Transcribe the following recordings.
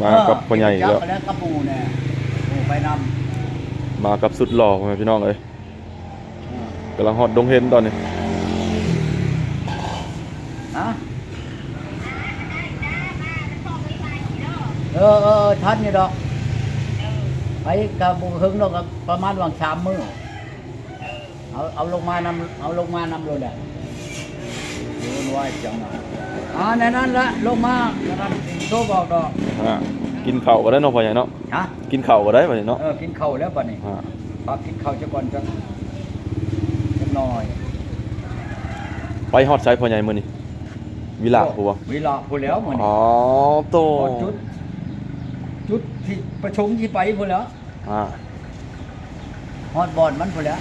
ມາກັບພໍ່ໃຫຍ່ອີກແລ້ວ ເອີ ຈັກແລ້ວກັບໝູ່ແດ່ ໝູ່ໄປນຳ ມາກັບສຸດຫຼໍ່ ພໍ່ແມ່ພີ່ນ້ອງເອີຍ. ເອີ ກຳລັງຮອດດົງເຫັນຕອນນີ້ ຮະ ເອີ ເອີ ເອີ ທັນຢູ່ດອກ ໄປກະບໍ່ເຖິງດອກ ປະມານຫວ່າງສາມມື້ ເອົາ ເອົາລົງມານຳ ເອົາລົງມານຳໂລດແຫຼະ ໂອ້ຍ ວ່າຈັ່ງນະ ອ່າ ແນວນັ້ນລະ ລົງມາ ແນວນັ້ນ ໂທບອກດອກ ອ່າ ກິນເຂົ້າກໍໄດ້ເນາະ ພໍ່ໃຫຍ່ເນາະ ຮະ ກິນເຂົ້າກໍໄດ້ບັດນີ້ເນາະ ເອີ ກິນເຂົ້າແລ້ວບັດນີ້ ອ່າ ພັກກິນເຂົ້າຊະກ່ອນ ຈັກ ຈັກໜ້ອຍ ໄປຮອດໃສພໍ່ໃຫຍ່ມື້ນີ້? ວິລະ ໂອ້ ພຸ້ນບໍ່? ວິລະພຸ້ນແລ້ວມື້ນີ້ ອໍ ໂຕ ຮອດຈຸດ ຈຸດທີ່ປະສົງຊິໄປພຸ້ນແລ້ວ ອ່າ ຮອດບ່ອນມັນພຸ້ນແຫຼະ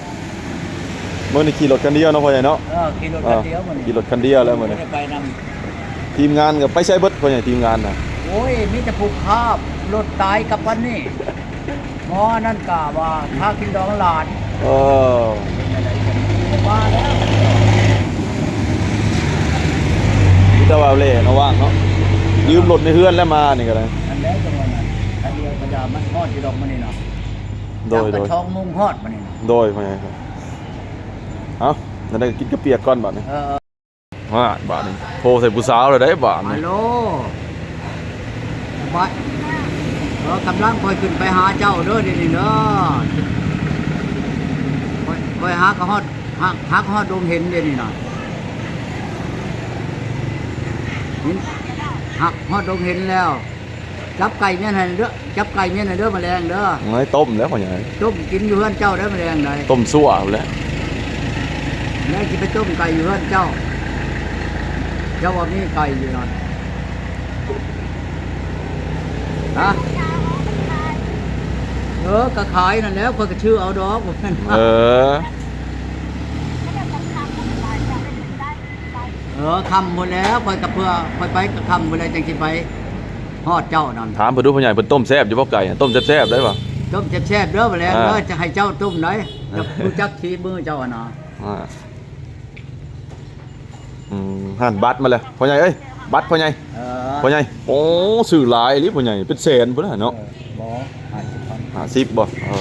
ມື້ນີ້ຂີ່ລົດຄັນດຽວເນາະພໍ່ໃຫຍ່ເນາະ ເອີ ຂີ່ລົດຄັນດຽວມື້ນີ້ ຂີ່ລົດຄັນດຽວແລ້ວມື້ນີ້ ໄດ້ໄປນຳ ທີມງານກໍໄປໃສເບິດພໍ່ໃຫຍ່ ທີມງານນະ ໂອ້ຍ ມີແຕ່ຜູ້ຂ້າມລົດຕາຍກັບປານນີ້ ໝໍນັ້ນກະວ່າພາກິນດອງຫຼານ ເອີ ມາແລ້ວ ມີແຕ່ວ່າແລ່ນະວ່າງເນາະ ຢືມລົດໃນເຮືອນແລ້ວມານີ້ກໍໄດ້ ອັນໃດກໍວ່ານັ້ນ ຄັນດຽວກໍຢ່າ ມັນຮອດຢູ່ດອກມື້ນີ້ເນາະ ໂດຍ ໂດຍ ສອງໂມງຮອດບັດນີ້ ໂດຍ ພໍ່ໃຫຍ່ ເອົ້າ ແນວໃດກໍກິນກາວປຽກກ່ອນບັດນີ້ ເອີ ຮະ ບາດນີ້ໂທໃສ່ຜູ້ສາວແລ້ວເດ້ບາດນີ້ ຮັລໂຫຼ ບາດ ເອີ ກຳລັງຂ້ອຍຂຶ້ນໄປຫາເຈົ້າເດີ ດຽວນີ້ເດີ ຂ້ອຍ ຂ້ອຍຫາກໍຮອດ ຫາ ຫາກໍຮອດດົງເຫັນ ດຽວນີ້ນະ ເຫັນ ຫາຮອດດົງເຫັນແລ້ວ. ຈັບໄກ່ເມຍໃຫ້ເດີ ຈັບໄກ່ເມຍໃຫ້ເດີ ມື້ແລງເດີ ເອີຍ ຕົ້ມແລ້ວພໍ່ໃຫຍ່ ຕົ້ມກິນຢູ່ເຮືອນເຈົ້າເດີ ມື້ແລງໃດ ຕົ້ມຊົ່ວພຸ້ນແຫຼະ ແລ້ວຊິໄປຕົ້ມໄກ່ຢູ່ເຮືອນເຈົ້າ ເຈົ້າວ່າມີໄກ່ຢູ່ນັ້ນ ຮະ ເອີ ກໍຂາຍນັ້ນແຫຼະ ຂ້ອຍກໍຊື້ເອົາດອກ ເອີ ເອີ ຄ່ຳພຸ້ນແຫຼະ ຂ້ອຍກໍເພື່ອ ຂ້ອຍໄປກໍຄ່ຳພຸ້ນແຫຼະ ຈັ່ງຊິໄປ ຮອດເຈົ້ານັ້ນ ຖາມເພິ່ນດູພໍ່ໃຫຍ່ ເພິ່ນຕົ້ມແຊບຢູ່ບໍ່ໄກ່ ຕົ້ມແຊບໆໄດ້ບໍ່ ຕົ້ມແຊບໆເດີ ມື້ແລງເດີ ອ່າ ຈະໃຫ້ເຈົ້າຕົ້ມໄດ໋ ຢາກຮູ້ຈັກສີມືເຈົ້າຫັ້ນນະ ອ່າ ອືມ ຫັ້ນບັດມາແລ້ວ ພໍ່ໃຫຍ່ເອີຍ ບັດພໍ່ໃຫຍ່ ເອີ ພໍ່ໃຫຍ່ ໂອ້ ຊື້ຫຼາຍອີ່ຫຼີພໍ່ໃຫຍ່ ເປັນແສນພຸ້ນແຫຼະເນາະ ເອີ ບໍ່ ຫ້າສິບພັນ ຫ້າສິບບໍ່ ເອີ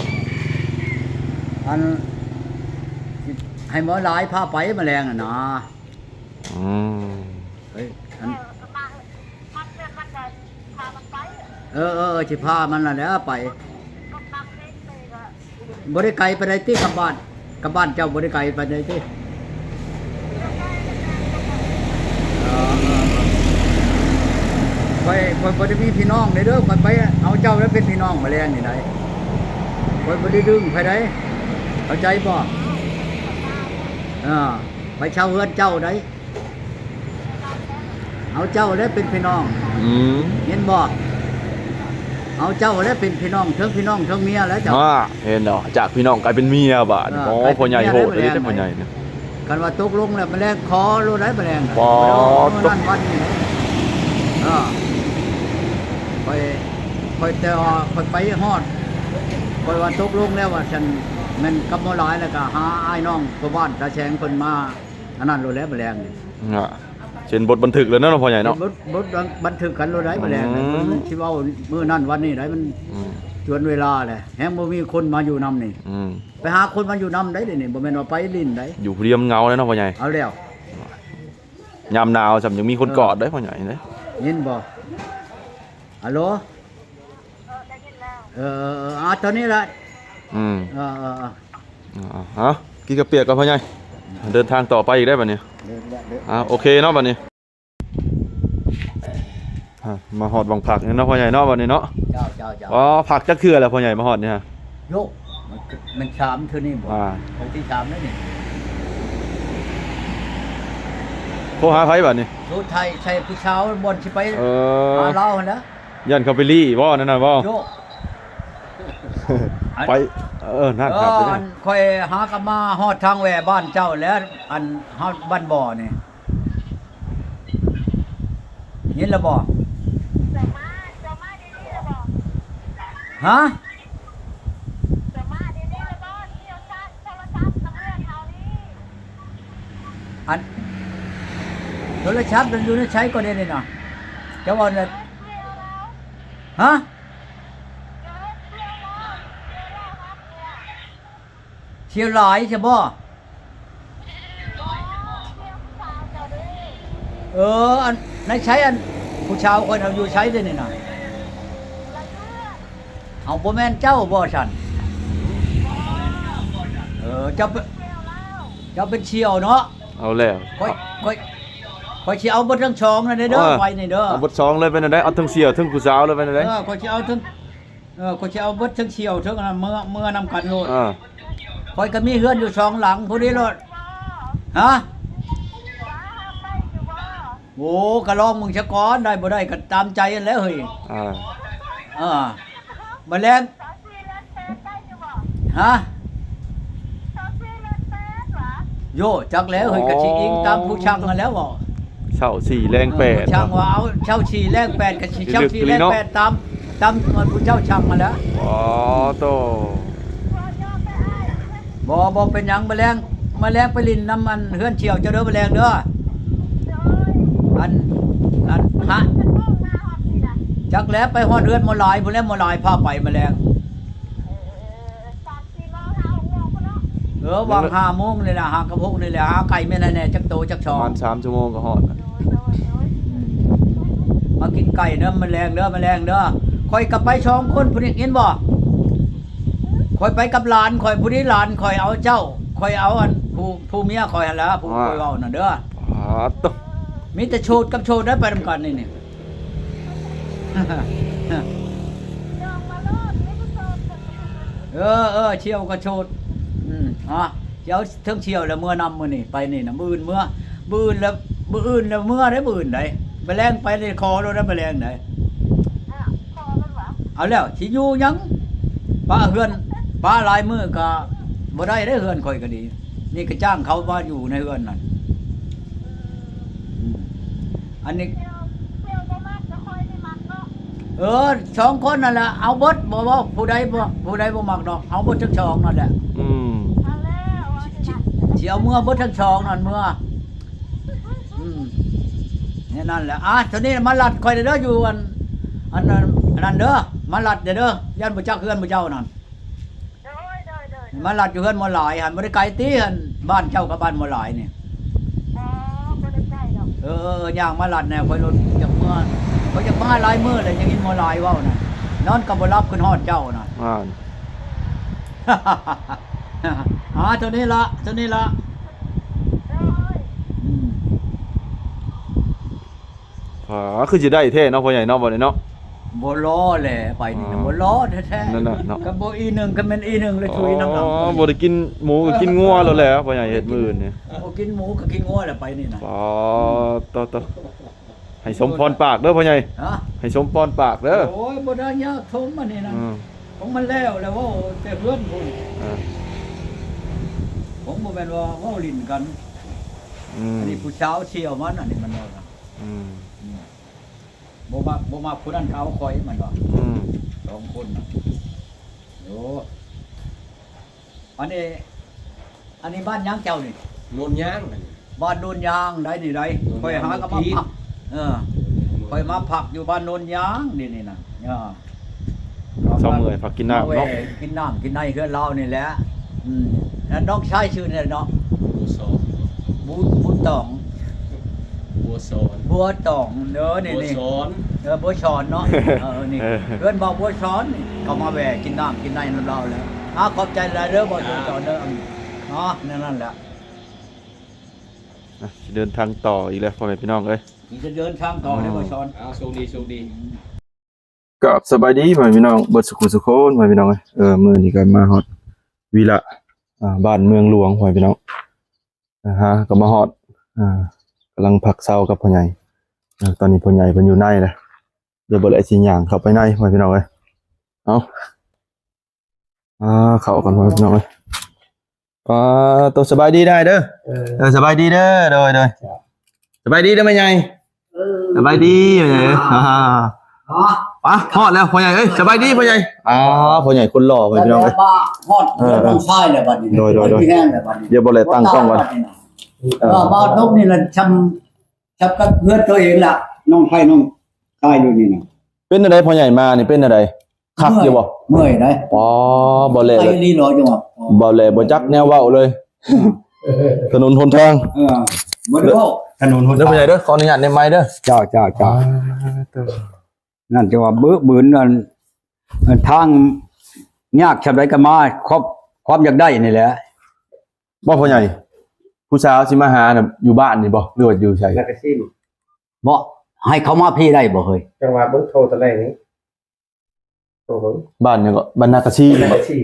ອັນ ໃຫ້ໝໍຫຼາຍພາໄປມື້ແລງຫັ້ນນະ ອືມ ເອີ ເອີ ເອີ ຊິພາມັນລະແຫຼະໄປ ບໍ່ໄດ້ໄກປານໃດຕິ ກັບບ້ານ ກັບບ້ານເຈົ້າບໍ່ໄດ້ໄກປານໃດຕິ ເອີ ເອີ ເອີ ຂ້ອຍ ຂ້ອຍບໍ່ໄດ້ມີພີ່ນ້ອງເດ້ ຂ້ອຍໄປເອົາເຈົ້າແລ້ວເປັນພີ່ນ້ອງມາແລງນີ້ໄດ໋ ຂ້ອຍບໍ່ໄດ້ດຶງໃຜໃດ໋ ເຂົ້າໃຈບໍ່ ເອີ ໄປເຊົ່າເຮືອນເຈົ້າໄດ໋ ເອົາເຈົ້າແລ້ວເປັນພີ່ນ້ອງ ອືມ ເຫັນບໍ່ ເອົາເຈົ້າແລ້ວເປັນພີ່ນ້ອງ ເຖິງພີ່ນ້ອງເຖິງເມຍແລ້ວເຈົ້າ ອ່າ ເຫັນແລ້ວ ຈາກພີ່ນ້ອງກາຍເປັນເມຍບາດນີ້ ອ່າ ໂອ້ ກາຍເປັນເມຍ ພໍ່ໃຫຍ່ໂຫດອີ່ຫຼີເດ້ພໍ່ໃຫຍ່ນີ້ ຄັນວ່າຕົກລົງແລ້ວ ມາແລງຂໍໂລດໄດ໋ ມາແລງ ບໍ່ ມື້ນັ້ນວັນນີ້ ເອີ ຂ້ອຍ ຂ້ອຍ ແຕ່ວ່າຂ້ອຍໄປຮອດ ຂ້ອຍວ່າຕົກລົງແລ້ວວ່າຊັ້ນ ແມ່ນກັບໝໍຫຼາຍ ແລ້ວກໍຫາອ້າຍນ້ອງພໍ່ບ້ານຕາແສງເພິ່ນມາ ອັນນັ້ນໂລດແຫຼະ ມາແລງນີ້ ອ່າ ເຊັນບົດບັນທຶກແລ້ວເນາະ ພໍ່ໃຫຍ່ເນາະ ເຊັນບົດ ບົດບັນທຶກກັນໂລດໄດ໋ ອືມ ມາແລງນີ້ ມັນຊິເວົ້າມື້ນັ້ນວັນນີ້ໄດ໋ ມັນ ອືມ ຈວນເວລາແຫຼະ ແຮງບໍ່ມີຄົນມາຢູ່ນຳນີ້ ອືມ ໄປຫາຄົນມາຢູ່ນຳໄດ໋ ດຽວນີ້ ບໍ່ແມ່ນວ່າໄປຫຼິ້ນໄດ໋ ຢູ່ຜູ້ດຽວມັນເຫງົາແລ້ວເນາະ ພໍ່ໃຫຍ່ ເອົາແລ້ວ ຍາມໜາວຊ້ຳຍັງມີຄົນ ເອີ ກອດໄດ໋ ພໍ່ໃຫຍ່ເດ້ ຍິນບໍ່ ຮັລໂຫຼ ເອີ ເອີ ເອີ ເອີ ເອົາ ຕອນນີ້ລະ ອືມ ເອີ ເອີ ເອີ ເອົາ ກິນກາວປຽກກ່ອນພໍ່ໃຫຍ່ ເດີນທາງຕໍ່ໄປອີກໄດ໋ບັດນີ້ ເດີນແລ້ວ ເດີນ ອ່າ ໂອເຄເນາະບັດນີ້ ອ່າ ມາຮອດວັງຜັກນີ້ເນາະພໍ່ໃຫຍ່ເນາະ ບັດນີ້ເນາະ ເຈົ້າ ເຈົ້າ ເຈົ້າ ອໍ ຜັກຈັກເທື່ອແລ້ວພໍ່ໃຫຍ່ມາຮອດນີ້ຮະ ໂຍ ມັນ ມັນສາມເທື່ອນີ້ບໍ່ ອ່າ ຄັ້ງທີສາມແລ້ວນີ້ ໂທຫາໃຜບັດນີ້ ໂທໄທໃສ່ຜູ້ສາວບ່ອນຊິໄປ ເອີ ຫາລາວຫັ້ນນະ ຢ້ານເຂົາໄປລີ້ບໍ່ ນັ້ນນະບໍ່ ໂຍ ໄປ ເອີ ນັ້ນ ເອີ ຄັບ ອັນຂ້ອຍຫາກັບມາຮອດທາງແວ່ບ້ານເຈົ້າແລ້ວ ອັນຮອດບ້ານບໍ່ນີ້ ຍິນແລ້ວບໍ່ ຮະ ອັນໂທລະສັບມັນຢູ່ໃນໃສກໍໄດ້ນີ້ນະ ເຈົ້າວ່ານະ ຮະ? ສ່ຽວຫຼາຍຊະບໍ່? ເອີ ອັນ ໃນໃສ ອັນ ຜູ້ສາວຂ້ອຍເອົາຢູ່ໃສເດນີ້ນະ? ເອົາ ບໍ່ແມ່ນເຈົ້າບໍ່ຊັ້ນ? ເອີ ເຈົ້າເປັນ ເຈົ້າເປັນສ່ຽວເນາະ? ເອົາແລ້ວ ຂ້ອຍ ຂ້ອຍ ຂ້ອຍຊິເອົາເບິດທັງສອງນັ້ນເດີ ເອີ ໄປນີ້ເດີ ເອົາເບິດສອງເລີຍ ເປັນແນວໃດ? ເອົາທັງສ່ຽວ ທັງຜູ້ສາວເລີຍ ເປັນແນວໃດ? ເອີ ຂ້ອຍຊິເອົາທັງ ເອີ ຂ້ອຍຊິເອົາເບິດທັງສ່ຽວ ທັງອັນນັ້ນ ເມືອ ເມືອນຳກັນໂລດ. ເອີ ຂ້ອຍກໍມີເຮືອນຢູ່ສອງຫຼັງພຸ້ນເດ້ໂລດ. ຮະ? ໂອ້ ກໍລອງເບິ່ງຊະກ່ອນ ໄດ້ບໍ່ໄດ້ກໍຕາມໃຈຫັ້ນແຫຼະເຮີ້ຍ. ເອີ ເອີ ມາແລງ ຮະ? ໂຢ ຈັກແລ້ວເຮີ້ຍ ກໍຊິອີງຕາມຜູ້ຊ່າງຫັ້ນແຫຼະເວົ້າ. ເຊົ້າສີ່ແລງແປດ ເອີ ຜູ້ຊ່າງວ່າເອົາເຊົ້າສີ່ແລງແປດ ກໍຊິເຊົ້າສີ່ແລງແປດ ຕາມ ຕາມ ເອີ ຜູ້ເຈົ້າຊ່າງຫັ້ນແຫຼະ. ອໍ ໂຕ ບໍ່ ບໍ່ເປັນຫຍັງ ມາແລງ ມາແລງໄປຫຼິ້ນນຳອັນເຮືອນສ່ຽວເຈົ້າເດີ ມາແລງເດີ ອັນ ອັນ ຮະ ຈັກແລ້ວ ໄປຮອດເຮືອນໝໍຫຼາຍພຸ້ນແຫຼະ ໝໍຫຼາຍພາໄປ ມາແລງ. ເອີ ຫວ່າງຫ້າໂມງນີ້ແຫຼະ ຫ້າກັບຫົກນີ້ແຫຼະ ຫາໄກ່ແມ່ນໃຫ້ແດ່ຈັກໂຕຈັກຊ່ອງ ປະມານສາມຊົ່ວໂມງກໍຮອດ. ອືມ ມາກິນໄກ່ເດີ ມາແລງເດີ ມາແລງເດີ ຂ້ອຍກໍໄປສອງຄົນພຸ້ນອີກ ເຫັນບໍ່? ຂ້ອຍໄປກັບຫຼານຂ້ອຍ ຜູ້ນີ້ຫຼານຂ້ອຍເອົາເຈົ້າ ຂ້ອຍເອົາອັນ ຜູ້ ຜູ້ເມຍຂ້ອຍຫັ້ນລະ ຜູ້ຂ້ອຍເວົ້ານັ້ນເດີ. ປາດໂທ້ ມີແຕ່ໂສດກັບໂສດໄດ້ໄປນຳກັນນີ້ ນີ້. ເອີ ເອີ ສ່ຽວກໍໂສດ. ອືມ ຮະ ຊິເອົາເທິງສ່ຽວແລ້ວເມືອນຳມື້ນີ້ ໄປນີ້ນະ ມື້ອື່ນເມືອ ມື້ອື່ນແລ້ວ ມື້ອື່ນແລ້ວເມືອໄດ໋ ມື້ອື່ນໃດ໋ ມາແລງໄປນີ້ຂໍໂລດໄດ໋ ມາແລງໃດ໋. ເອົາແລ້ວ ຊິຢູ່ຫຍັງ ປະເຮືອນ ປະຫຼາຍມື້ກໍບໍ່ໄດ້ເດ້ ເຮືອນຂ້ອຍກໍດີ ນີ້ກໍຈ້າງເຂົາມາຢູ່ໃນເຮືອນນັ້ນ. ອືມ ອັນນີ້ ເອີ ສອງຄົນນັ້ນແຫຼະ ເອົາເບິດ ບໍ່ວ່າຜູ້ໃດບໍ່ ຜູ້ໃດບໍ່ມັກດອກ ເອົາເບິດທັງສອງນັ້ນແຫຼະ. ອືມ ຊິ ຊິ ຊິເອົາເມືອເບິດທັງສອງນັ້ນເມືອ. ອືມ ແນວນັ້ນແຫຼະ. ອ່າ ໂຕນີ້ມາລັດຂ້ອຍເດີ ຢູ່ອັນ ອັນ ອັນ ອັນນັ້ນເດີ ມາລັດເດີ ຢ້ານບໍ່ຈັກເຮືອນໝູ່ເຈົ້ານັ້ນ. ມາລັດຢູ່ເຮືອນໝໍຫຼາຍຫັ້ນ ບໍ່ໄດ້ໄກຕິ ອັນ ບ້ານເຈົ້າກັບບ້ານໝໍຫຼາຍນີ້? ບໍ່ ບໍ່ໄດ້ໄກດອກ. ເອີ ເອີ ເອີ ຍ່າງມາລັດແດ່ ຂ້ອຍລົດຢາກເມືອ ຂ້ອຍຢາກມາຫຼາຍມື້ແລ້ວ ຍັງເຫັນໝໍຫຼາຍເວົ້ານະ ນອນກໍບໍ່ຫຼັບ ຂຶ້ນຮອດເຈົ້ານະ. ອ່າ ອ່າ ໂຕນີ້ລະ ໂຕນີ້ລະ. ອືມ ພາ ຄືຊິໄດ້ແທ້ເນາະ ພໍ່ໃຫຍ່ເນາະ ບັດນີ້ເນາະ. ບໍ່ລໍແຫຼະ ໄປນີ້ນະ ອໍ ບໍ່ລໍແທ້ໆ ນັ້ນນະເນາະ. ກໍບໍ່ອີໜຶ່ງ ກໍແມ່ນອີໜຶ່ງແລ້ວ ອໍ ທຸຍນຳຫຼັງ. ບໍ່ໄດ້ກິນໝູກໍກິນງົວໂລດແຫຼະ ພໍ່ໃຫຍ່ເຮັດມື້ອື່ນນີ້. ບໍ່ກິນໝູກໍກິນງົວແຫຼະ ໄປນີ້ນະ. ອໍ ໂຕໆ ໃຫ້ສົມພອນປາກເດີພໍ່ໃຫຍ່. ຮະ? ໃຫ້ສົມພອນປາກເດີ. ໂອ້ຍ ບໍ່ໄດ້ຍາກສົມອັນນີ້ນະ. ອືມ ຂອງມັນແລ້ວ ແລ້ວເວົ້າແຕ່ເຮືອນພຸ້ນ. ເອີ ຜົມບໍ່ແມ່ນວ່າເວົ້າຫຼິ້ນກັນ. ອືມ ອັນນີ້ຜູ້ສາວສ່ຽວມັນ ອັນນີ້ມັນເວົ້ານະ. ອືມ ອືມ ບໍ່ມັກ ບໍ່ມັກຜູ້ນັ້ນກໍເອົາຂ້ອຍ ມັນວ່າ. ອືມ ສອງຄົນນະ. ໂອ້ ອັນນີ້ ອັນນີ້ບ້ານຫຍັງເຈົ້ານີ້? ໂນນຍາງ. ອັນນີ້ບ້ານໂນນຍາງໃດນີ້ໃດ. ໂນນຍາງ ຂ້ອຍຫາກໍມາພັກ. ເອີ ຂ້ອຍມາພັກຢູ່ບ້ານໂນນຍາງນີ້ ນີ້ນະ. ເອີ ເຊົາເມື່ອຍພັກກິນນ້ຳເນາະ ກິນນ້ຳກິນໃນເຮືອນລາວນີ້ແຫຼະ. ອືມ ແລ້ວນ້ອງຊາຍຊື່ແນວໃດເນາະ? ບຸນສອງ ບຸນ ບຸນຕອງ ບົວສອນ ບົວຕອງເດີ ນີ້ ບົວ ນີ້ ສອນ ເອີ ບົວສອນເນາະ. ເອີ ນີ້ ເອີ ເຮືອນບ່າວບົວສອນນີ້ ເຂົາມາແວ່ກິນນ້ຳກິນໃນນຳລາວແລ້ວ. ອ່າ ຂອບໃຈຫຼາຍເດີ ບ່າວ ອ່າ ບົວສອນເດີ. ອືມ ເນາະ ແນວນັ້ນແຫຼະ. ອ່ະ ຊິເດີນທາງຕໍ່ອີກແລ້ວ ພໍ່ແມ່ພີ່ນ້ອງເອີຍ. ຊິເດີນທາງຕໍ່ເດີ ອືມ ບ່າວສອນ. ເອົາ ໂຊກດີ ໂຊກດີ. ກາບສະບາຍດີພໍ່ແມ່ພີ່ນ້ອງເບິດສຸຂູສຸຄົນ ພໍ່ແມ່ພີ່ນ້ອງເອີຍ. ເອີ ມື້ນີ້ກໍມາຮອດວິລະ ອ່າ ບ້ານເມືອງຫຼວງ ພໍ່ແມ່ພີ່ນ້ອງ. ອ່າ ຫາກໍມາຮອດ ອ່າ ກຳລັງພັກເຊົາກັບພໍ່ໃຫຍ່. ອ່າ ຕອນນີ້ພໍ່ໃຫຍ່ເພິ່ນຢູ່ໃນແລ້ວ ດຽວບໍ່ແລະຊິຍ່າງເຂົ້າໄປໃນ ພໍ່ແມ່ພີ່ນ້ອງເອີຍ. ເອົາ ອ່າ ເຂົ້າກ່ອນ ພໍ່ແມ່ພີ່ນ້ອງເອີຍ. ອ່າ ໂຕ ສະບາຍດີນາຍເດີ. ເອີ ເອີ ສະບາຍດີເດີ. ໂດຍ ໂດຍ ສະບາຍດີເດີແມ່ໃຫຍ່. ເອີ ສະບາຍດີແມ່ໃຫຍ່. ອ່າ ອ່າ ຮອດແລ້ວພໍ່ໃຫຍ່ເອີຍ. ສະບາຍດີພໍ່ໃຫຍ່. ອ່າ ພໍ່ໃຫຍ່ຄົນຫຼໍ່ ພໍ່ແມ່ພີ່ນ້ອງເອີຍ. ຮອດ ເອີ ເຮືອນນ້ອງຊາຍແລ້ວບັດນີ້. ໂດຍ ໂດຍ ໂດຍ ມີແຮງແລ້ວບັດນີ້. ດຽວບໍ່ແລະຕັ້ງກ້ອງກ່ອນ. ເອີ ເອີ ບ່າວຕົກນີ້ລະ ຊ່ຳ ຊ່ຳກັບເຮືອນໂຕເອງລະ ນ້ອງໄຜນ້ອງກາຍຢູ່ນີ້ນະ. ເປັນແນວໃດພໍ່ໃຫຍ່ມານີ້ ເປັນແນວໃດ ຄັກຢູ່ບໍ່? ເມື່ອຍໄດ໋. ອໍ ບໍ່ແລ ໄປລີລໍຈັງຫວະ ບໍ່ແລ ບໍ່ຈັກແນວເວົ້າເລີຍ. ເອີ ຖະໜົນຫົນທາງ ເອີ ບໍ່ໄດ້ເວົ້າ ຖະໜົນຫົນທາງ ເດີພໍ່ໃຫຍ່ເດີ ຂໍອະນຸຍາດແນມໄມເດີ. ເຈົ້າ ເຈົ້າ ເຈົ້າ ອ່າ ນັ້ນຈະວ່າບືນນັ້ນ ທາງຍາກສ່ຳໃດກໍມາ ຄວາມ ຄວາມຢາກໄດ້ນີ້ແຫຼະ. ບໍ່ພໍ່ໃຫຍ່ ຜູ້ສາວຊິມາຫານະ ຢູ່ບ້ານນີ້ບໍ່ ຫຼືວ່າຢູ່ໃສ? ນາກະຊິນ ບໍ່ ໃຫ້ເຂົາມາພີ້ໄດ້ບໍ່ເຮີ້ຍ? ຈັງຫວະເບິ່ງໂທຕະໄລນີ້ ໂທເບິ່ງ ບ້ານຫຍັງເກາະ? ບ້ານນາກະຊີ ນາກະຊີ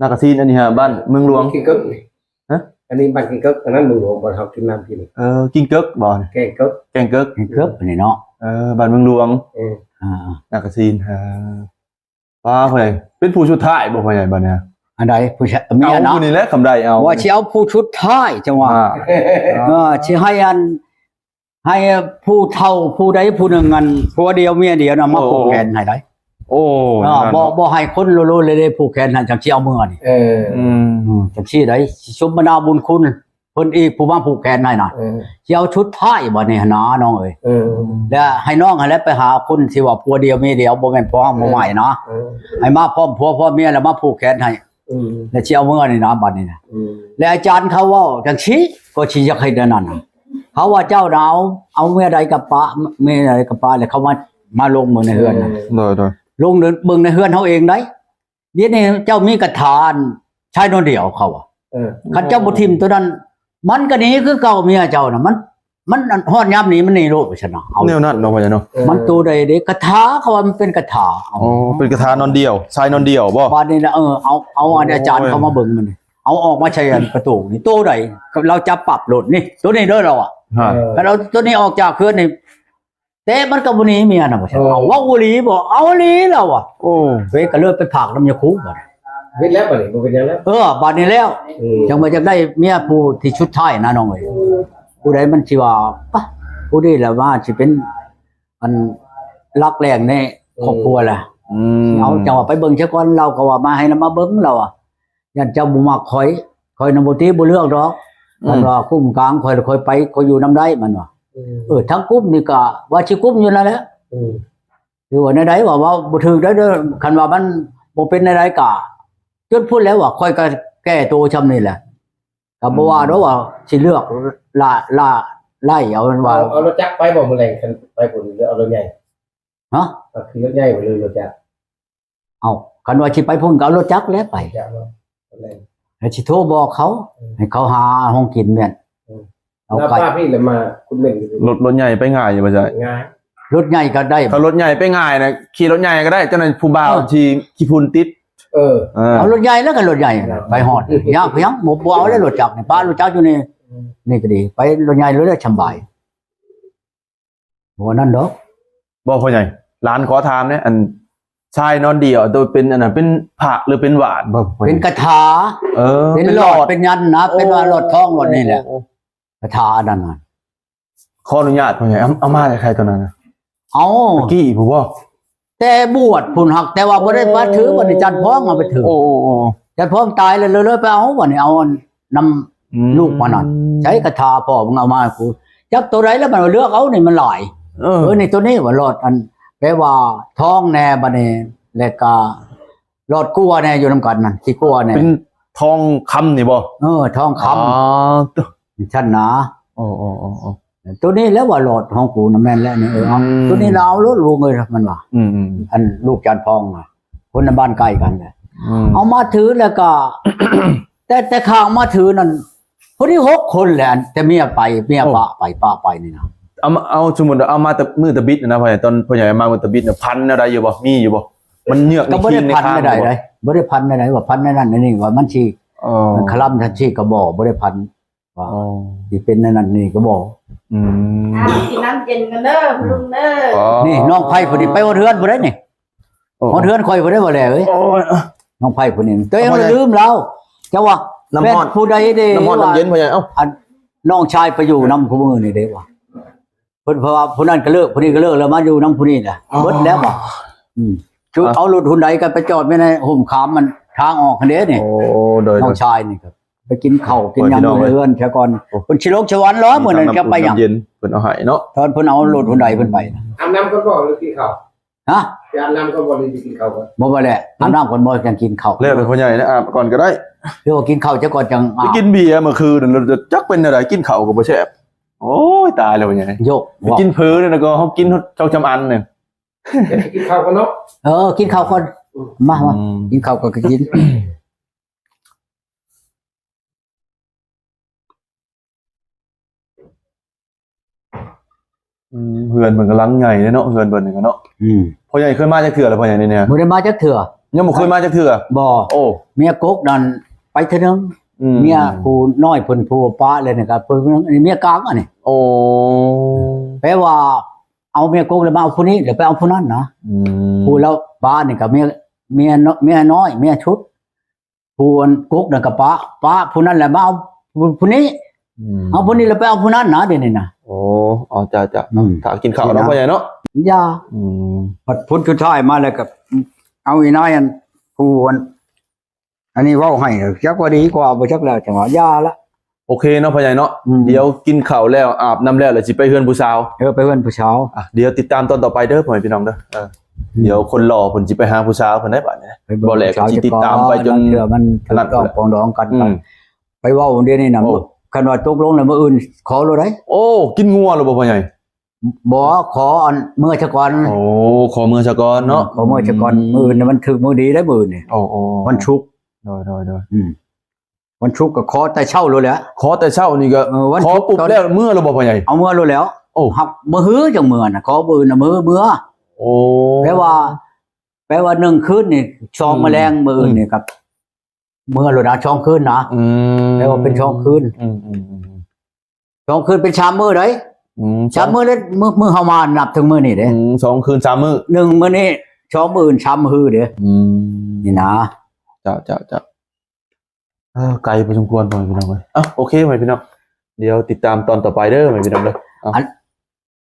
ນາກະຊີ ອັນນີ້ຫາບ້ານເມືອງຫຼວງ ກິນເກີກນີ້. ຮະ? ອັນນີ້ບ້ານກິນເກີກ ອັນນັ້ນເມືອງຫຼວງ ບ່ອນເຮົາກິນນ້ຳກິນ. ເອີ ກິນເກີກບໍ່? ແກງເກີກ ແກງເກີກ ແກງເກີກນີ້ເນາະ. ເອີ ບ້ານເມືອງຫຼວງ. ເອີ ອ່າ ນາກະຊີ ອ່າ ປ້າ ພໍ່ໃຫຍ່ ເປັນຜູ້ສຸດທ້າຍບໍ່ພໍ່ໃຫຍ່ ບັດນີ້? ອັນໃດ? ຜູ້ຊາຍ ເມຍເນາະ ເອົາຜູ້ນີ້ແຫຼະ ຄຳໃດເອົາ ວ່າຊິເອົາຜູ້ສຸດທ້າຍ ຈັ່ງວ່າ ອ່າ ເອີ ຊິໃຫ້ອັນ ໃຫ້ຜູ້ເຖົ້າຜູ້ໃດຜູ້ໜຶ່ງ ອັນ ຜົວດຽວເມຍດຽວນະ ມາ ໂອ້ ຜູກແຂນໃຫ້ໄດ໋. ໂອ້ ເອີ ນັ້ນ ບໍ່ ເນາະ ບໍ່ໃຫ້ຄົນໂລໆເລໆຜູກແຂນໃຫ້ ຈັ່ງຊິເອົາເມືອນີ້. ເອີ ອືມ ຈັ່ງຊີ້ໄດ໋ ສົມບັນດາບຸນຄຸນ ເພິ່ນອີກຜູ້ມາຜູກແຂນໃຫ້ນະ ເອີ ຊິເອົາສຸດທ້າຍບັດນີ້ຫັ້ນນານ້ອງເອີຍ. ເອີ ແລ້ວໃຫ້ນ້ອງຫັ້ນແຫຼະໄປຫາຄົນທີ່ວ່າຜົວດຽວເມຍດຽວ ບໍ່ແມ່ນພໍ່ເຮົາ ເອີ ບໍ່ໃໝ່ນະ ເອີ ໃຫ້ມາພ້ອມຜົວພ້ອມເມຍ ແລ້ວມາຜູກແຂນໃຫ້ ອືມ ແລ້ວຊິເອົາເມືອນີ້ນະ ບັດນີ້ນະ. ອືມ ແລ້ວອາຈານເຂົາເວົ້າຈັ່ງຊີ້ ກໍຊິຢາກໃຫ້ແນວນັ້ນນະ ເຂົາວ່າເຈົ້ານະ ເອົາ ເອົາເມຍໃດກໍປະ ເມຍໃດກໍປະ ແລ້ວເຂົາມາ ມາລົງເບິ່ງໃນເຮືອນນະ. ເອີ ໂດຍໆ ລົງເບິ່ງໃນເຮືອນເຮົາເອງໄດ໋. ດຽວນີ້ເຈົ້າມີກະຖາ ຊາຍນອນດຽວເຂົາວ່າ ເອີ ຄັນເຈົ້າບໍ່ຖິ້ມໂຕນັ້ນ ມັນກໍໜີຄືເກົ່າ ເມຍເຈົ້ານະ ມັນ ມັນຮອດຍາມໜີມັນໜີໂລດ ວ່າຊັ້ນນະ. ເອົາແນວນັ້ນເນາະ ພໍ່ໃຫຍ່ເນາະ. ເອີ ມັນໂຕໃດເດ້ ກະຖາ ເຂົາວ່າມັນເປັນກະຖາ. ອໍ ເປັນກະຖານອນດຽວ ຊາຍນອນດຽວບໍ່? ບາດນີ້ນະ ເອີ ເອົາ ເອົາອັນອາຈານເຂົາມາເບິ່ງມັນນີ້ ເອົາອອກມາໃສ່ອັນປະຕູນີ້ ໂຕໃດ ລາວຈັບປັບໂລດນີ້ ໂຕນີ້ເດີລາວວ່າ. ຮະ ຄັນເອົາໂຕນີ້ອອກຈາກເຮືອນນີ້ ແຕ່ມັນກໍບໍ່ໜີເມຍນະ ວ່າຊັ້ນ. ເອົາ ເວົ້າອີ່ຫຼີບໍ່? ເອົາອີ່ຫຼີລາວວ່າ. ໂອ້ ເວກກໍເລີຍໄປຝາກນຳຍາຄູບາດນີ້. ເຮັດແລ້ວບາດນີ້ ບໍ່ເປັນຫຍັງແລ້ວ. ເອີ ບາດນີ້ແລ້ວ ອືມ ຈັ່ງວ່າຢາກໄດ້ເມຍຜູ້ທີ່ສຸດທ້າຍນະນ້ອງເອີຍ. ຜູ້ໃດມັນຊິວ່າ ປະ ຜູ້ນີ້ລະວ່າຊິເປັນ ອັນ ຫຼັກແຫຼ່ງໃນຄອບຄົວລະ. ອືມ ເອົາ ຈັ່ງວ່າໄປເບິ່ງຊະກ່ອນ ລາວກໍວ່າມາໃຫ້ນຳມາເບິ່ງລາວວ່າ. ຢ້ານເຈົ້າບໍ່ມັກຂ້ອຍ ຂ້ອຍນະບໍ່ຕິບໍ່ເລືອກດອກ. ອືມ ມັນວ່າກຸ່ມກາງຂ້ອຍ ຂ້ອຍໄປ ຂ້ອຍຢູ່ນຳໄດ້ ມັນວ່າ. ອືມ ເອີ ທາງກຸ່ມນີ້ກໍວ່າຊິກຸ່ມຢູ່ນັ້ນແຫຼະ. ອືມ ຫຼືວ່າແນວໃດ ວ່າເວົ້າບໍ່ຖືກເດີ ຄັນວ່າມັນບໍ່ເປັນແນວໃດກໍຈຸດພຸ້ນແຫຼະວ່າ ຂ້ອຍກໍແກ້ໂຕຊ່ຳນີ້ແຫຼະ ກໍບໍ່ວ່າດອກວ່າຊິເລືອກຫຼາ ຫຼາ ໄລ່ເອົາ ມັນວ່າ. ເອົາ ເອົາລົດຈັກໄປບໍ່ມື້ແລງ ຄັນໄປພຸ້ນ ຫຼືເອົາລົດໃຫຍ່? ຮະ? ເອົາຂີ່ລົດໃຫຍ່ໄປເລີຍ ລົດຈັກ. ເອົ້າ ຄັນວ່າຊິໄປພຸ້ນກໍເອົາລົດຈັກແຫຼະໄປ ແລ້ວຊິໂທບອກເຂົາ ອືມ ໃຫ້ເຂົາຫາຂອງກິນແມ່ນ. ອືມ ເອົາໄກ ລະມາຄຸນເມັນຢູ່ ລົດ ລົດໃຫຍ່ໄປງ່າຍຢູ່ບໍ່? ງ່າຍ ລົດໃຫຍ່ກໍໄດ້. ຖ້າລົດໃຫຍ່ໄປງ່າຍນະ ຂີ່ລົດໃຫຍ່ກໍໄດ້ ຈັ່ງນັ້ນຜູ້ບ່າວ ເອີ ທີ່ຂີ້ຝຸ່ນຕິດ. ເອີ ເອີ ເອົາລົດໃຫຍ່ແລ້ວກໍລົດໃຫຍ່ ໄປຮອດ ຍາກຫຍັງ ບໍ່ ບໍ່ເອົາແລ້ວລົດຈັກນີ້ ປະລົດຈັກຢູ່ນີ້. ອືມ ນີ້ກໍດີ ໄປລົດໃຫຍ່ໂລດແຫຼະ ສຳບາຍ. ບໍ່ນັ້ນດອກ. ບໍ່ພໍ່ໃຫຍ່ ຫຼານຂໍຖາມແດ່ ອັນຊາຍນອນດຽວໂຕເປັນອັນນັ້ນ ເປັນພະ ຫຼືເປັນຫວາດບໍ່ພໍ່ໃຫຍ່? ເປັນກະຖາ. ເອີ ເປັນຫຼອດ ເປັນຫຍັງນະ. ໂອ້ ເປັນວ່າຫຼອດທອງຫຼອດນີ້ແຫຼະ. ໂອ້ ກະຖາອັນນັ້ນນະ. ຂໍອະນຸຍາດພໍ່ໃຫຍ່ ເອົາ ເອົາມາແຕ່ໃສຕອນນັ້ນນະ? ເອົາ ຕະກີ້ພຸ້ນບໍ່? ແຕ່ບວດພຸ້ນ ຫາກແຕ່ວ່າບໍ່ໄດ້ມາຖື ບັດນີ້ຈັນພ້ອງເອົາໄປຖື. ໂອ້ ໂອ້ ໂອ້ ຈັນພ້ອງຕາຍແລ້ວ ເລີຍໄປເອົາ ບັດນີ້ເອົາອັນ ນຳ ອືມ ລູກມານັ້ນ ໃຊ້ກະຖາພໍ່ມຶງເອົາມາໃຫ້ກູ ຈັກໂຕໃດແລ້ວ ມັນວ່າເລືອກເອົານີ້ມັນຫຼາຍ. ເອີ ເອີ ນີ້ໂຕນີ້ວ່າຫຼອດ ອັນ ແປວ່າທອງແດ່ ບັດນີ້ ແລ້ວກະຫຼອດກົວແດ່ ຢູ່ນຳກັນນັ້ນ ຂີ້ກົວແດ່ ເປັນທອງຄຳນີ້ບໍ່? ເອີ ທອງຄຳ. ອໍ ຊັ້ນນະ. ໂອ້ ໂອ້ ໂອ້ ໂອ້ ໂຕນີ້ແຫຼະວ່າຫຼອດຂອງກູນະ ແມ່ນແລ້ວນີ້. ເອີ ເອົາ ອືມ ໂຕນີ້ລະເອົາໂລດລູກເອີຍ ມັນວ່າ. ອືມໆ ອັນລູກຈານພອງນະ ຄົນໃນບ້ານໃກ້ກັນແຫຼະ. ອືມ ເອົາມາຖືແລ້ວກໍ ແຕ່ ແຕ່ຂ້າເອົາມາຖືນັ້ນ ພໍດີຫົກຄົນແຫຼະ ແຕ່ເມຍໄປ ເມຍ ໂອ້ ປະໄປ ປະໄປນີ້ນະ. ເອົາມາ ເອົາ ສົມມຸດເອົາມາແຕ່ມື້ຕະບິດນະ ພໍ່ໃຫຍ່ ຕອນພໍ່ໃຫຍ່ມາມື້ຕະບິດນະ ພັນແນວໃດຢູ່ບໍ່? ມີຢູ່ບໍ່? ມັນເຍືອກ ກໍບໍ່ໄດ້ພັນແນວໃດ ບໍ່ໄດ້ພັນແນວໃດວ່າພັນແນວນັ້ນແນວນີ້ວ່າມັນຊິ ເອີ ມັນຄະລຳທັນຊິກໍບໍ່ ບໍ່ໄດ້ພັນ ວ່າ ອໍ ຊິເປັນແນວນັ້ນນີ້ກໍບໍ່. ອືມ ອ່າ ກິນນ້ຳເຢັນກັນເດີ ອືມ ລຸງເດີ. ອໍ ນີ້ນ້ອງໄພຜູ້ນີ້ໄປຮອດເຮືອນຜູ້ໃດນີ້? ໂອ້ ຮອດເຮືອນຂ້ອຍຜູ້ໃດບໍ່ແລເອີຍ? ໂອ້ຍ ນ້ອງໄພຜູ້ນີ້ ຕົວເອງລືມລາວ. ເຈົ້າວ່ານ້ຳຮ້ອນ ແມ່ນຜູ້ໃດເດ້ ນ້ຳຮ້ອນນ້ຳເຢັນ ວ່າ ພໍ່ໃຫຍ່. ເອົ້າ ອັນນ້ອງຊາຍໄປຢູ່ນຳຄູ່ມື້ນີ້ເດ້ວ່າ ເພິ່ນ ເພາະວ່າຜູ້ນັ້ນກໍເລີກ ຜູ້ນີ້ກໍເລີກ ແລ້ວມາຢູ່ນຳຜູ້ນີ້ນະ. ອໍ ເບິດແລ້ວວ່າ. ອືມ ຄື ອ່ະ ເອົາລົດຮຸນໄດກໍໄປຈອດໄວ້ໃນຮົ່ມຂາມ ມັນທາງອອກຫັ້ນເດ້ນີ້. ໂອ້ ໂດຍ ນ້ອງຊາຍນີ້ກໍໄປກິນເຂົ້າກິນຫຍັງຢູ່ເຮືອນຊະກ່ອນ. ໂອ້ ເພິ່ນຊິລົງສະຫວັນເລີຍ ມື້ນັ້ນຈະໄປຫຍັງ ເພິ່ນເອົາໃຫ້ເນາະ ຕອນເພິ່ນເອົາລົດຮຸນໄດເພິ່ນໄປນະ. ອາບນ້ຳກ່ອນບໍ່ ຫຼືກິນເຂົ້າ? ຮະ ໄປອາບນ້ຳກ່ອນບໍ່ ຫຼືໄປກິນເຂົ້າກ່ອນ? ບໍ່ ບໍ່ແຫຼະ ອາບນ້ຳກ່ອນບໍ່ ຈັ່ງກິນເຂົ້າ. ແລ້ວແຕ່ພໍ່ໃຫຍ່ນະ ອາບກ່ອນກໍໄດ້. ເອີ ກິນເຂົ້າຊະກ່ອນຈັ່ງອາບ. ໄປກິນເບຍເມື່ອຄືນນັ້ນ ຈັກເປັນແນວໃດ ກິນເຂົ້າກໍບໍ່ແຊບ. ໂອ້ຍ ຕາຍແລ້ວພໍ່ໃຫຍ່. ໂຍກ ໄປກິນເຜີນັ້ນກໍເຮົາກິນສອງສາມອັນນີ້. ກິນເຂົ້າກ່ອນເນາະ. ເອີ ກິນເຂົ້າກ່ອນ. ມາ ມາ ອືມ ກິນເຂົ້າກ່ອນກໍກິນ. ອືມ ເຮືອນເພິ່ນກຳລັງໃຫຍ່ເດ້ເນາະ ເຮືອນເພິ່ນນີ້ກໍເນາະ. ອືມ ພໍ່ໃຫຍ່ເຄີຍມາຈັກເທື່ອແລ້ວ ພໍ່ໃຫຍ່ໃນນີ້? ບໍ່ໄດ້ມາຈັກເທື່ອ. ຍັງບໍ່ເຄີຍມາຈັກເທື່ອ? ບໍ່. ໂອ້ ເມຍກົກນັ້ນໄປເທື່ອໜຶ່ງ. ອືມ ເມຍຜູ້ນ້ອຍເພິ່ນ ຜູ້ປ້າແລ້ວນີ້ກໍເພິ່ນ ເມຍກາງອັນນີ້. ໂອ້ ແປວ່າເອົາເມຍກົກແລ້ວມາເອົາຜູ້ນີ້ ແລ້ວໄປເອົາຜູ້ນັ້ນນະ. ອືມ ຜູ້ລາວປ້ານີ້ກໍເມຍ ເມຍ ເມຍນ້ອຍ ເມຍຊຸດ. ຜູ້ອັນກົກນັ້ນກໍປະ ປະຜູ້ນັ້ນແຫຼະມາເອົາຜູ້ ຜູ້ນີ້. ອືມ ເອົາຜູ້ນີ້ແລ້ວໄປເອົາຜູ້ນັ້ນນະ ດຽວນີ້ນະ. ໂອ້ ເອົາ ຈ້າ ຈ້າ ອືມ ຖ້າກິນເຂົ້າເນາະ ພໍ່ໃຫຍ່ເນາະ. ຢ່າ ອືມ ບັດຜົນສຸດທ້າຍມາແລ້ວກໍເອົາອີນາຍອັນ ຜູ້ອັນ ອັນນີ້ເວົ້າໃຫ້ ຈັກວ່າດີກວ່າບໍ່ຈັກແລ້ວ ຈັ່ງວ່າຢ່າລະ. ໂອເຄເນາະ ພໍ່ໃຫຍ່ເນາະ. ອືມ ດຽວກິນເຂົ້າແລ້ວ ອາບນ້ຳແລ້ວ ແລ້ວຊິໄປເຮືອນຜູ້ສາວ. ເອີ ໄປເຮືອນຜູ້ສາວ. ອ່ະ ດຽວຕິດຕາມຕອນຕໍ່ໄປເດີ ພໍ່ແມ່ພີ່ນ້ອງເດີ. ເອີ ອືມ ດຽວຄົນຫຼໍ່ເພິ່ນຊິໄປຫາຜູ້ສາວເພິ່ນໄດ໋ບາດນີ້. ບໍ່ແຫຼະກໍຊິຕິດຕາມໄປຈົນ ລາງເທື່ອມັນຖືກຕ້ອງປອງດອງກັນ. ອືມ ໄປເວົ້າດຽວນີ້ນະ. ໂອ້ ຄັນວ່າຕົກລົງແລ້ວມື້ອື່ນຂໍໂລດໄດ໋. ໂອ້ ກິນງົວໂລດບໍ່ພໍ່ໃຫຍ່? ບໍ່ ຂໍອັນເມືອຊະກ່ອນ. ໂອ້ ຂໍເມືອຊະກ່ອນເນາະ. ອືມ ຂໍເມືອຊະກ່ອນ. ອືມ ມື້ອື່ນມັນຖືກມື້ດີໄດ໋ ມື້ນີ້ ໂອ້ ໂອ້ ວັນສຸກ. ໂດຍ ໂດຍ ໂດຍ. ອືມ ວັນສຸກກໍຂໍແຕ່ເຊົ້າໂລດແຫຼະ. ຂໍແຕ່ເຊົ້ານີ້ກໍ ເອີ ວັນສຸກ ຂໍປຸບແລ້ວເມືອໂລດບໍ່ພໍ່ໃຫຍ່? ເອົາເມືອໂລດແລ້ວ. ໂອ້ ຮັກມື້ຮືຈັ່ງເມືອນະ ຂໍມື້ອື່ນນະ ມື້ເມືອ. ໂອ້ ແປວ່າ ແປວ່າໜຶ່ງຄືນນີ້ ສອງ ອືມ ມາແລງ ມື້ອື່ນນີ້ ອືມ ກໍເມືອໂລດນະ ສອງຄືນນະ. ອືມ ແປວ່າເປັນສອງຄືນ. ອືມ ອືມ ອືມ ສອງຄືນເປັນສາມມື້ໄດ໋. ອືມ ສາມມື້ເລີຍ ມື້ ມື້ເຮົາມານັບເຖິງມື້ນີ້ເດ້. ອືມ ສອງຄືນສາມມື້. ໜຶ່ງມື້ນີ້ ສອງມື້ອື່ນ ສາມມື້ເດ້. ອືມ ນີ້ນະ. ເຈົ້າ ເຈົ້າ ເຈົ້າ. ເອີ ໄກພໍສົມຄວນ ພໍ່ແມ່ພີ່ນ້ອງເອີຍ. ເອົ້າ ໂອເຄ ພໍ່ແມ່ພີ່ນ້ອງ ດຽວຕິດຕາມຕອນຕໍ່ໄປເດີ ພໍ່ແມ່ພີ່ນ້ອງເດີ. ເອົ້າ ອັນ